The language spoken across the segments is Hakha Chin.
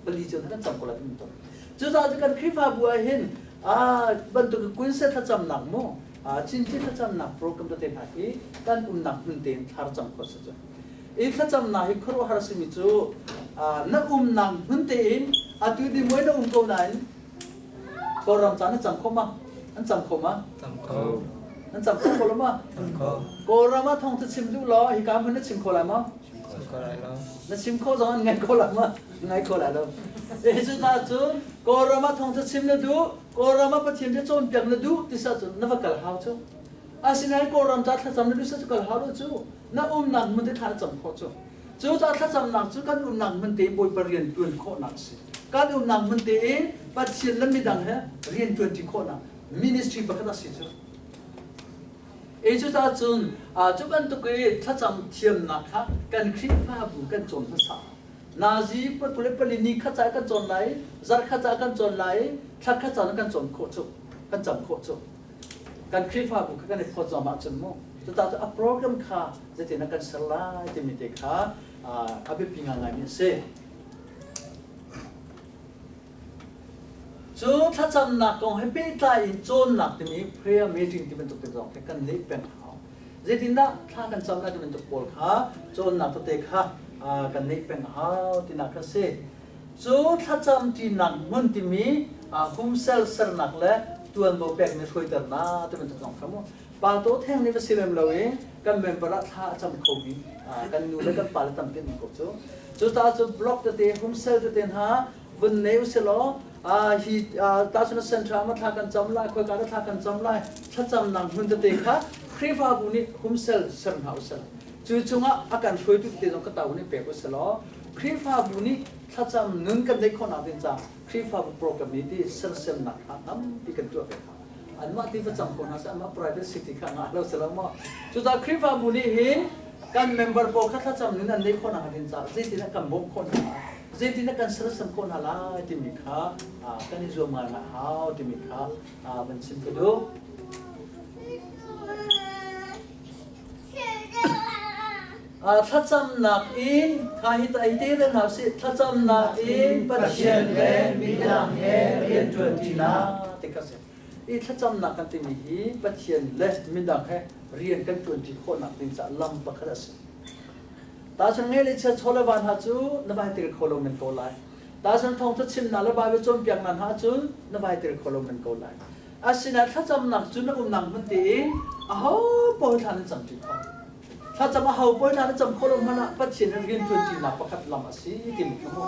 pali cu kan cam ko lai timi to. Cucaah cu kan Khrihfabu ah hin bantuk kunse thlacamnak mu cinci thlacamnak program tete hna hi kan umnak hmun tein thlar cam khawh si cu. I thlacamnak hi khuaruahhar simi cu na umnak hmun tein atu di muai na um ko nain Kawlram ca na cam kho ma? An cam kho ma? Cam kho. An cam kho ko lo ma? Cam kho. Kawlram ah thawng cu chim duh law hika hmun na chim kho lai maw? Chim kho lai lo. Na chim kho zong an ngai kho lai ma? Ngai kho lai lo. E cu ta cun Kawlram ah thawng cu chim na duh, Kawlram ah Pathian bia cawnpiak na duh ti sa cun na va kal hau cu. Asinain Kawlram ca thlacam na duh sa cu kal hau lo cu. Na umnak hmun te thla na cam khawh cu. Cucaah thlacamnak cu kan umnak hmun te Bawipa rian ṭuan khawhnak a si. Kan umnak hmun tein Pathian le midang he rian ṭuanṭi khawhnak ministry pakhat a si cu. E cucaah cun cu bantuk i thlacam thiamnak kha kan Khrihfabu kan cawn hmasa. Nazi 24 ni khat ca kan cawn lai, zarh khat ca kan cawn lai, thla khat ca kan cawn khawh cu, kan cam khawh cu. Kan Khrihfabu kha kan i phawt zawm ahcun mu. Cucaah a program kha zeitin kan ser lai timi te kha a biapi ngaingaimi a si. Cu thlacamnak kong he pehtlai in cawnnak timi prayer meeting ti bantuk te zong khi kan neih peng hau. Zeitindah thla kan cam lai ti bantuk pawl kha cawnnak tete kha kan neih peng hau tinak kha si. Cu thlacam ṭinak hmun timi humsel sernak le tuanvo pekmi hruaiternak ti bantuk zong kha mu. Pa to theng nih va si lem lo i kan member ah thla a cam khomi kan nu le kan pa le tampi an um ko cu. Cucaah cu block tete home cell tete hna vun nei usilaw hi tahchun central ma thla kan cam lai khoika dah thla kan cam lai thlacamnak hmun tete kha Khrihfabu nih home cell ser hna usila. Cu chungah a kan hruaitu tete zong ka tau nih pek usilaw Khrihfabu nih thlacam nun kan neih khawhnak ding caah Khrihfabu program ni ti sersiamnak kha tampi kan tuah ve hna. Anmah ti va cang ko hna seh, anmah private city kha ngah lo si lo maw? Cucaah Khrihfabu nih hin kan member pawl kha thlacam nun an neih khawh nak ding caah zeitin kan bawmh khawh hna lai, zeitin kan sersiam khawh hna lai timi kha kan i zuam ngai ngai hau timi kha van chim ka duh. Thlacamnak in kha hi ta te ve hna sih thlacamnak in Pathian le midang he rianṭuanṭinak ti kha si. I thlacamnak kan timi hi Pathian le midang he rian kan ṭuanṭi khawhnak ding caah lam pakhat a si. Tahchun ngei le chia chaw le va hna cu na vai tir kho lo men ko lai. Tahchun thawngṭha chimnak le Baibal cawnpiaknak hna cun na vai tir kho lo men ko lai. Asinain thlacamnak cu na umnak hmun tein aho paoh thla nan camṭi kho. Thlacam a hau paoh hna na cam khawh lo hmanh ah Pathian in rianṭuanṭinak pakhat lam a si timi kha mu.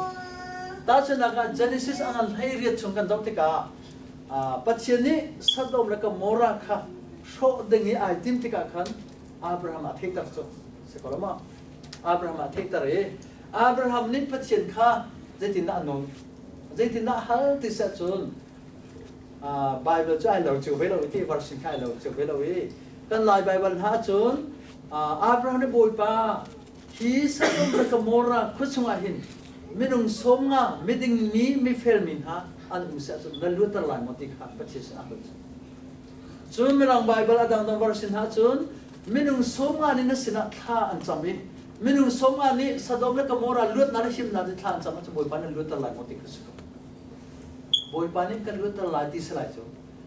Tahchunhnak ah Genesis a ngan 18 chung kan zoh tikah Pathian nih Sodom le Gomorrah kha hrawh ding i ai tim tikah khan Abraham a theihter cu si ko lo maw? Abraham a theihter i Abraham nih Pathian kha zeitindah a nawl? Zeitindah a hal ti si ahcun Bible cu ai lo cio ve lo i ti version kha ai lo cio ve lo i kan Lai Bible hna ahcun Abraham nih Bawipa hi Sodom le Gomorrah khua chungah hin minung 50 miding mi mifel mi hna an um si ahcun na luatter lai maw ti kha Pathian sin ah hal cu. Cun Mirang Bible a dangdang version hna cun minung 50 nih na sinah thla an cam i minung 50 nih Sodom le Gomorrah luatnak le himnak nih thla an cam ahcun Bawipa na luatter lai maw ti kha si ko. Bawipa nih kan luatter lai ti si lai cu.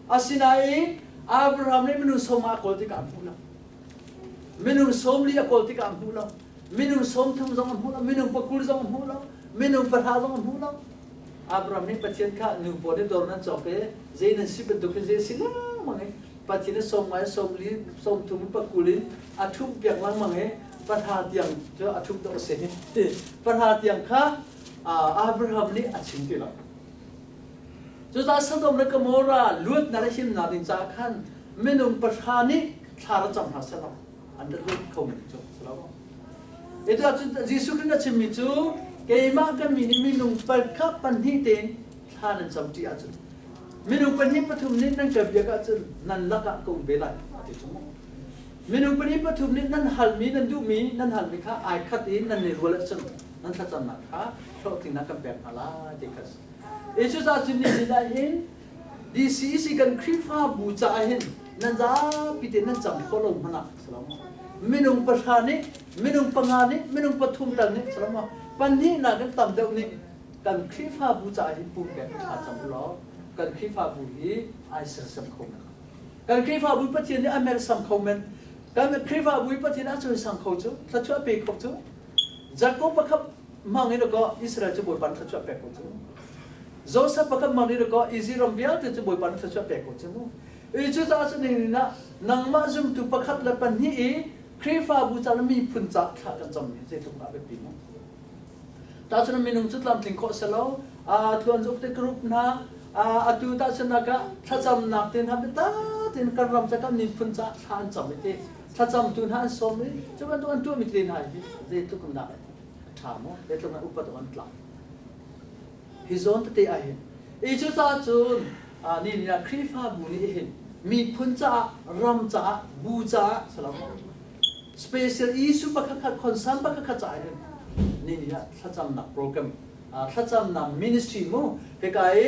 Asinain Abraham nih minung sawm a kawl tikah a hmuh lo. Minung 40 a kawl tikah a hmuh lo. Minung 30 zong a hmuh lo. Minung 20 zong a hmuh lo. Minung 10 zong a hmuh lo. Abraham nih Pathian kha nu pawl nih dawr nan cawk i zei nan si bantuk hin zei si lengmang i Pathian nih 50, 40, 30, 40 in a ṭhumh piak lengmang i pahra tiang cu a ṭhumh dawh a si. Pahra tiang kha Abraham nih a chim ti lo. Cucaah Sodom le Gomorrah luatnak le himnak ding caah khan minung pahra nih thla ra cam hna seh law an rak luat kho men cu si lo. Atu ahcun Jesuh Khrih a chimmi cu keimah kan mi nih minung pakhat pahnih tein thla nan cam ṭi ahcun minung pahnih pathum nih nan ka biak ahcun nan lakah ka um ve lai a ti cu mu. Minung pahnih pathum nih nan halmi nan duhmi nan halmi kha ai khat in nan i rual ahcun nan thlacamnak kha hlawhtlinnak kan pek hna lai ti kha si. Cucaah cun nihin ah hin DCEC kan Khrihfabu caah hin nan zapi te nan cam khawh lo hmanh ah minung pahra nih minung panga nih minung pathum tal nih pahnih nakin tam deuh nih. Kan Khrihfabu caah hin pumpek thla cam u law kan Khrihfabu hi ai sersiam kho men. Kan Khrihfabu Pathian nih a mersam kho men. Kan Khrihfabu hi Pathian a cawisang kho cu, thluachuah pe kho cu. Jakob pakhat mang in ko Israel cu Bawipa nih thluachuah pek ko cu. Joseph pakhat mang in ko Israel ram vialte cu Bawipa nih thluachuah pek ko cu mu. I cucaah cun nihin ah nangmah zumtu pakhat le pahnih i Khrihfabu ca le miphun ca thla kan cammi zeitluk dah biapi mu. Tahcun minung cu tlamtling khawh si lo. Tluan zuk te group hna atu tahchunnak ah thlacamnak te hna biata tein kan ram ca kan miphun ca thla an cam i ti thlacamtu hna an sawm i cu bantuk an tuahmi te hna hi zeitluk in dah a ṭha mu zeitluk in upat an tlak hi zawn tete ah hin i cucaah cun ni ni ah Khrihfabu nih hin miphun caah ram caah bu caah salam special issue pakhat khat concern pakhat khat caah hin ni ni ah thlacamnak program thlacamnak ministry mu hika i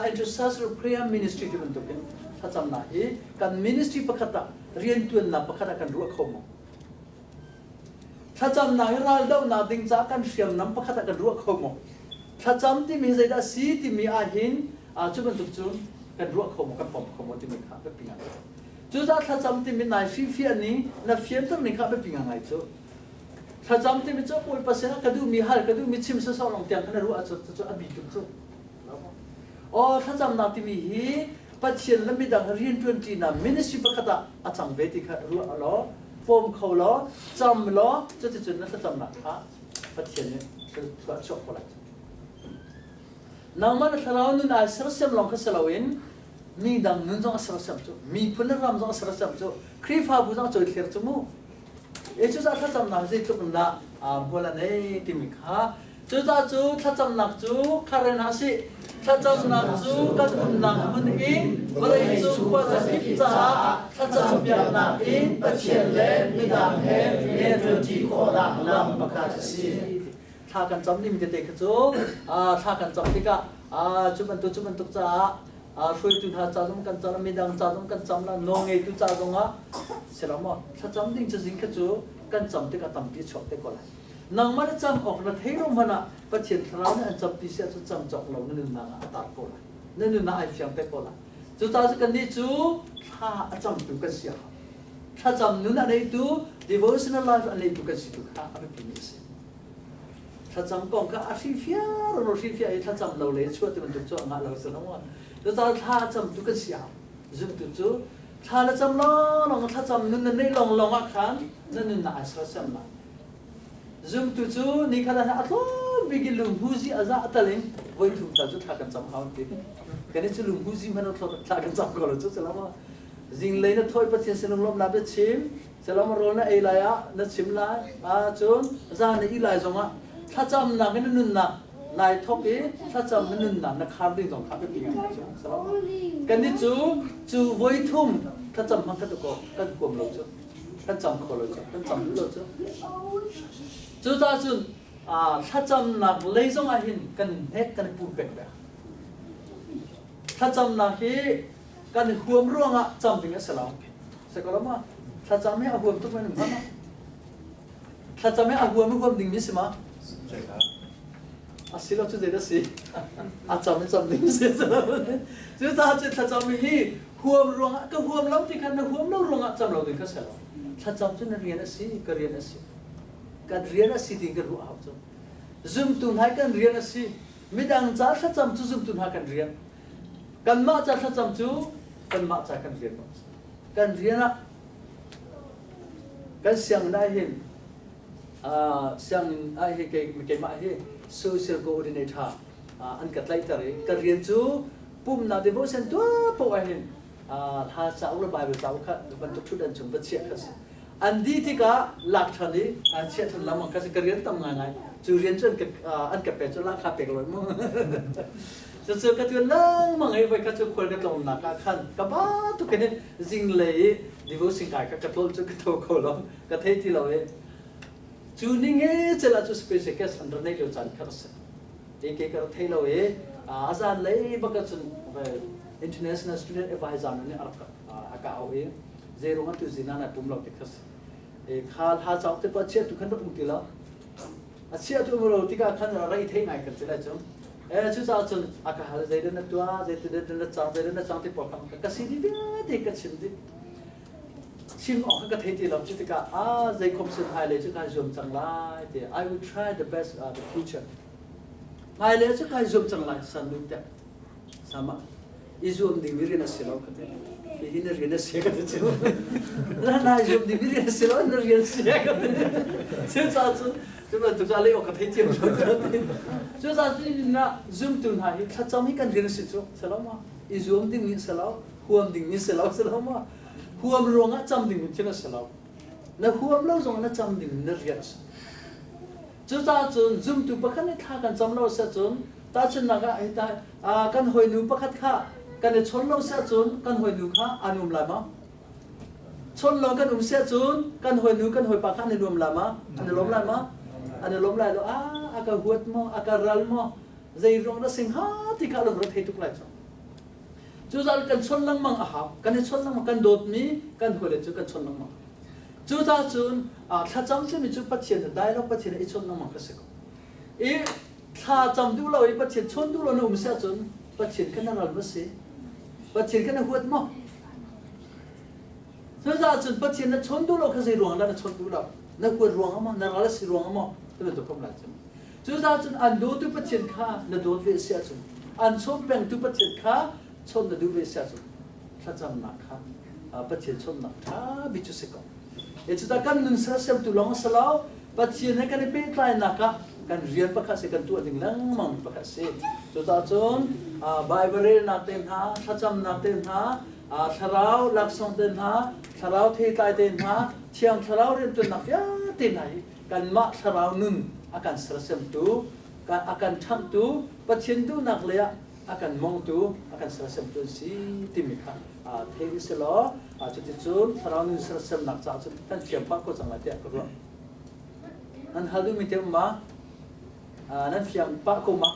intercessory prayer ministry ti bantukin thlacamnak hi kan ministry pakhat ah riantuannak pakhat ah kan ruah kho maw thlacamnak hi raldohnak ding caah kan hriamnam pakhat ah kan ruah kho maw thlacam timi hi zeidah si timi ah hin cu bantuk cun kan ruah kho maw kan pom kho maw timi kha biapi ngai cucaah thlacam timi nai fifiah ning na fianter ning kha biapi ngai cu Thlacam timi cu Bawipa sinah ka duhmi hal, ka duhmi chim sawsawh lawng tiang khan na ruah ahcun cucu a bi tuk cu. Aw thlacamnak timi hi Pathian le midang rianṭuanṭinak ministry pakhat ah a cang ve ti kha ruah law, pawm kho law, cam law, cuticun na thlacamnak kha Pathian nih thluachuah chuak ko lai. Nangmah na thlarau nun ai sersiam lawng kha si loin mi dang nun zong a sersiam cu, miphun le ram zong a sersiam cu, Khrihfabu zong a cawithlir cu mu. Cucaah thlacamnak zeitluk in dah hmual a nei timi kha cucaah cu thlacamnak cu kha hna sih thlacamnak cu kan umnak hmun in vawleicung khuazakip caah thlacam piaknak in Pathian le midang he rianṭuanṭi khawhnak lam pakhat a si. Thla kan cam ding tete kha cu thla kan cam tikah cu bantuk cu bantuk caah hruaitu hna ca zong kan cam midang ca zong kan cam la nawlngeitu ca zongah si lo maw thlacam ding cazin kha cu kan cam tikah tampi chuak te ko lai nangmah na cam awk na thei lo hmanh ah Pathian thlarau nih an campi si ahcun cam cawk lo na nunnak ah a tar ko lai na nunnak ai fiang te ko lai cucaah cu kannih cu thla a camtu kan si a hau thlacam nun a neitu devotional life a neitu kan si tu kha a biapimi a si Thlacam kong kha a hrilhfiah ro hrilhfiah i thlacam lo le chuah ti bantuk cu a ngah lo si lo maw? Cucaah thla a camtu kan si a zumtu cu thla na cam lawnglawng thlacam nun na neih lawnglawng ah khan na nunnak ai sersiam lai. Zumtu cu nikhat ah a tlawm bik in lunghmuzi a za tal in voi thum tal cu thla kan cam hau ti. Kan i cu lunghmuzi hmanh thla kan cam ko lo cu si lo maw? Zinglei na thawi Pathian sin lunglawmhnak biachim Salam rawl na ei lai ah na chim lai ahcun zan na ih lai zongah thlacamnak in na nunnak nai thawk i thlacam na nunnak na khar ding zong kha biapi ngai cu. Kannih cu cu voi thum thlacam hmang kha ko kan huam lo cu kan cam kho lo cu kan cam duh lo cu. Cucaah cun thlacamnak lei zong ah hin kan hnek kan i pumpek ve. Thlacamnak hi kan huam ruangah cam ding a si lo. Sakalama thlacam hi a huam tuk men ma thlacam hi a huam huam ding mi si ma a si lo cu zei dah si a cam in cam ding si cu caah cu thlacam hi huam ruangah ka huam lo ti khan na huam lo ruangah cam lo ding kha si lo thlacam cu na rian a si ka rian a si kan rian a si ding kan ruah hau cu zumtu hna kan rian a si midang ca thlacam cu zumtu hna kan rian kanmah ca thlacam cu kanmah ca kan rian bak kan rian ah kan sianginn ah hin sianginn ah hi keimah hi social coordinator an ka tlaihter i ka rian cu pumnak devotion tuah paoh ah hin hla cauk le Bible cauk kha bantuk ṭhutdan chung va chiah kha si an dih tikah lak ṭhan i chiah ṭhan lengmang kha si ka rian tam ngaingai cu rian cu an ka pek cu lahkhah pek lo mu cucu ka tuan lengmang i voikhat cu khual ka tlawmnak ah khan ka ba tuk in zinglei i devotion kai kha ka tlawl cu ka tho kho lo ka thei ti lo i cu ning e cel ah cu special guest an ra neih lio caan kha si te ke ka thei lo i a zan lei bak cun international student advisor nih a rak a ka au i zeiruang ah tu zina na pum lo ti kha si kha hla cauk te pa chia tu khan rak um ti lo a chia tu um lo tikah khan rei thei ngai kan si lai cu. Cucaah cun a ka hal, zeidah na tuah, zeitin na cang, zeidah na cang ti pawl kha ka si dih vialte ka chim dih. Chim awk ka thei ti lo. Cu tikah a zeikhom sin hmailei cu kai zuam cang lai ti, I will try the best the future. Hmailei cu kai zuam cang lai san lu te sama i zuam ding mi rian a si lo ka ti. Hihi na rian a si ka ti cu. Na na zuam ding mi rian a si lo, na rian si ka ti. Cucaah cun cu bantuk cu a lei awk ka thei thiam lo. Cucaah cun na zumtu hna hi thlacam hi kan rian a si cu si lo ma? I zuam ding mi si lo, huam ding mi si lo, si lo ma? Huam ruangah cam ding mi thil a si lo. Na huam lo zong na cam ding na rian a si. Cucaah cun zumtu pakhat nih thla kan cam lo si ahcun, tahchunhnak ah, kan hawinu pakhat kha kan i chawn lo si ahcun kan hawinu kha aa nuam lai ma? Chawn lo kan um si ahcun kan hawinu kan hawipa kha an i nuam lai ma? An i lawm lai ma? An i lawm lai lo. A ka huat maw? A ka ral maw? Zei ruang dah sing ha ti kha lung ra thei tuk lai cu. Cucaah kan chawn lengmang a hau. Kan i chawn lengmang, kan dawtmi kan hawile cu kan chawn lengmang. Cucaah cun thlacam timi cu Pathian dialogue, Pathian i chawn lengmang kha si ko. I thla cam duh lo i Pathian chawn duh lo na um si ahcun Pathian kha na ral ma si? Pathian kha na huat maw? Cucaah cun Pathian na chawn duh lo kha zei ruang dah na chawn duh lo? Na huat ruang ah maw? Na ral a si ruang ah maw? Ti bantuk kom lai cu. Cucaah cun an dawtu Pathian kha na dawt ve si ahcun, an chawn pengtu Pathian kha chawn na duh ve si ahcun thlacamnak kha Pathian chawnnak ṭha bik cu si ko. Cucaah kan nun sersiamtu lawng a si lo, Pathian he kan i pehtlainak ah kan rian pakhat si, kan tuah ding lengmang pakhat si. Cucaah cun Bible relnak te hna, thlacamnak te hna, thlarau laksawng te hna, thlarau theitlai te hna, thiang thlarau rianṭuannak vialte hna hi kanmah thlarau nun a kan sersiamtu, a kan ṭhanghtu, Pathian duhnak lei ah a kan mongtu, a kan sersiamtu an si timi kha thei u si law, cuticun thlarau nun sersiamnak caah cun kan thiam pah ko cang lai tiah ka ruah. Nan hal duhmi te um ma? Nan fiang pah ko ma?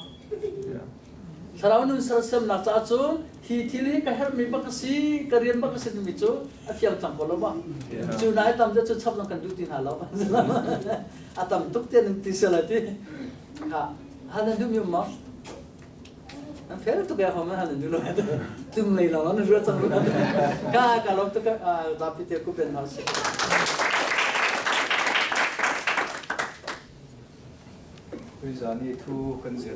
Thlarau nun sersiamnak caah cun hi thil hi ka herhmi bak a si, ka rian bak a si timi cu a fiang cang ko lo ma? Cu nai tam deuh cu chap zong kan duh ti hna lo. A tam tuk te nan ti sel ti. Ha, hal nan duhmi um ma? Nan fel tuk ya hom han du lo tum lei lo nan ruat cang ka ka lom tuk zapi te ku ben hau si. Tuizan i thu kan zir.